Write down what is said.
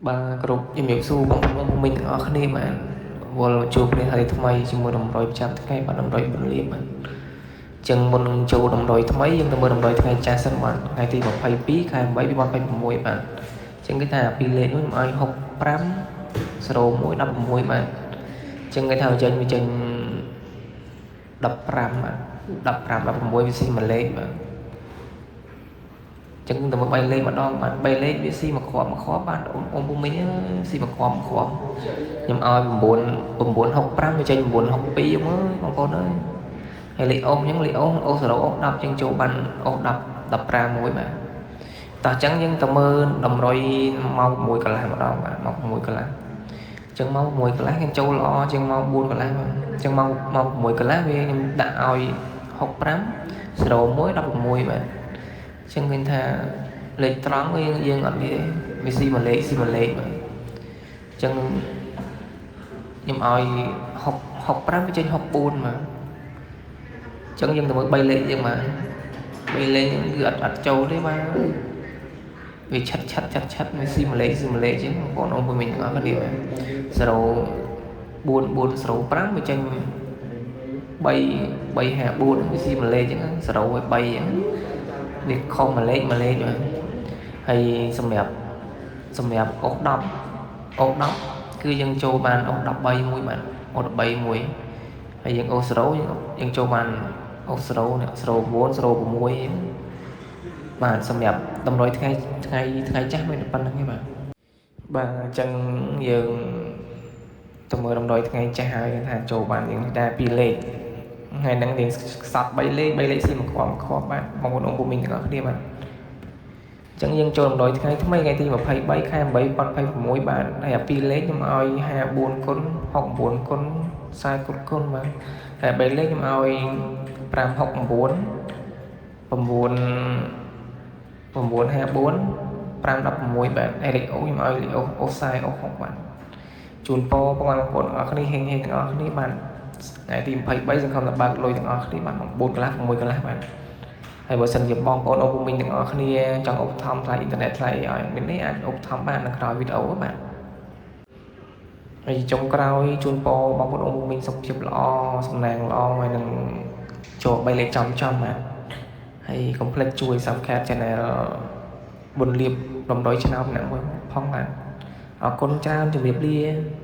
បាទគ្រប់ជំរាបសួរបងប្អូនពុកមីងទាំងអស់គ្នាបាទវល់មកជួបគ្នាហើយថ្មីជាមួយតម្រុយប្រចាំថ្ងៃបាទតម្រុយបុណ្យលៀបបាទអញ្ចឹងមុននឹងចូលតម្រុយថ្មីយើងទៅមើលតម្រុយថ្ងៃចាស់សិនបាទថ្ងៃទី22ខែ8 2026បាទអញ្ចឹងគេថាពីលេខនោះខ្ញុំឲ្យ65 01 16បាទអញ្ចឹងគេថាចេញវាចេញ15បាទ15 16វាស៊ីមួយលេខបាទចឹងទៅមក3លេខម្ដងបាទ3លេខវាស៊ីមួយគ្រាប់មួយគ្រាប់បាទអូនអូនពុំមីងស៊ីមួយគ្រាប់មួយគ្រាប់ខ្ញុំឲ្យ9 965វាចេញ962អើយបងប្អូនអើយហើយលេខអូសអញ្ចឹងលេខអូសអូស0អូស10ចឹងចូលបានអូស10 15មួយបាទតោះអញ្ចឹងយើងទៅមើលតម្រុយម៉ោង6កន្លះម្ដងបាទម៉ោង6កន្លះអញ្ចឹងម៉ោង6កន្លះខ្ញុំចូលល្អជាងម៉ោង4កន្លះបាទអញ្ចឹងម៉ោងម៉ោង6កន្លះវាខ្ញុំដាក់ឲ្យ65 01 16បាទអញ្ចឹងឃើញថាលេខត្រង់វាយើងអត់មានវាស៊ីមួយលេខស៊ីមួយលេខបាទអញ្ចឹងខ្ញុំឲ្យ6 65វាចេញ64បាទអញ្ចឹងយើងទៅមើល3លេខយើងបាទ3លេខគឺអត់អត់ចូលទេបាទវាឆិតឆិតឆិតឆិតវាស៊ីមួយលេខស៊ីមួយលេខអញ្ចឹងបងប្អូនអូនមីងទាំងអស់គ្នាបាទ0 4 4 0 5វាចេញ3 3 5 4វាស៊ីមួយលេខអញ្ចឹង0ហើយ3អញ្ចឹងវាខុសមួយលេខមួយលេខបាទហើយសម្រាប់សម្រាប់អូស10អូស10គឺយើងចូលបានអូស13មួយបាទអូស13មួយហើយយើងអូស0យើងចូលបានអូស0នេះ09 06បាទសម្រាប់តម្រុយថ្ងៃថ្ងៃថ្ងៃចាស់មានតែប៉ុណ្្នឹងទេបាទបាទអញ្ចឹងយើងទៅមើលតម្រុយថ្ងៃចាស់ហើយថាចូលបានយើងដែរពីរលេខថ្ងៃហ្នឹងយើងខ្សត់3លេខ3លេខស៊ីមួយគ្រាប់មួយគ្រាប់បាទបងប្អូនអង្គមីងទាំងអស់គ្នាបាទអញ្ចឹងយើងចូលតម្រុយថ្ងៃថ្មីថ្ងៃទី23ខែ8 2026បាទហើយអាពីរលេខខ្ញុំឲ្យ54គុណ69គុណ40គុណគុណបាទហើយ3លេខខ្ញុំឲ្យ569 9 954 516បាទហើយលេខអូខ្ញុំឲ្យលេខអូអូ40អូ6បាទជូនពរបងប្អូនទាំងអស់គ្នាហេងហេងទាំងអស់គ្នាបាទថ្ងៃទី23សង្ឃឹមថាបើកលុយទាំងអស់គ្នាបាទ9កន្លះ6កន្លះបាទហើយបើសិនជាបងប្អូនអូនពុំមីងទាំងអស់គ្នាចង់ឧបត្ថម្ភថ្លៃអ៊ីនធឺណិតថ្លៃឲ្យមាននេះអាចឧបត្ថម្ភបាននៅក្រោយវីដេអូបាទហើយចុងក្រោយជូនពរបងប្អូនអូនពុំមីងសុខភាពល្អសំណាងល្អហើយនឹងចូល3លេខចំចំបាទហើយកុំភ្លេចជួយ Subscribe Channel បុណ្យលៀបតម្រុយឆ្នោតម្នាក់មួយផងបាទអរគុណច្រើនជម្រាបលា។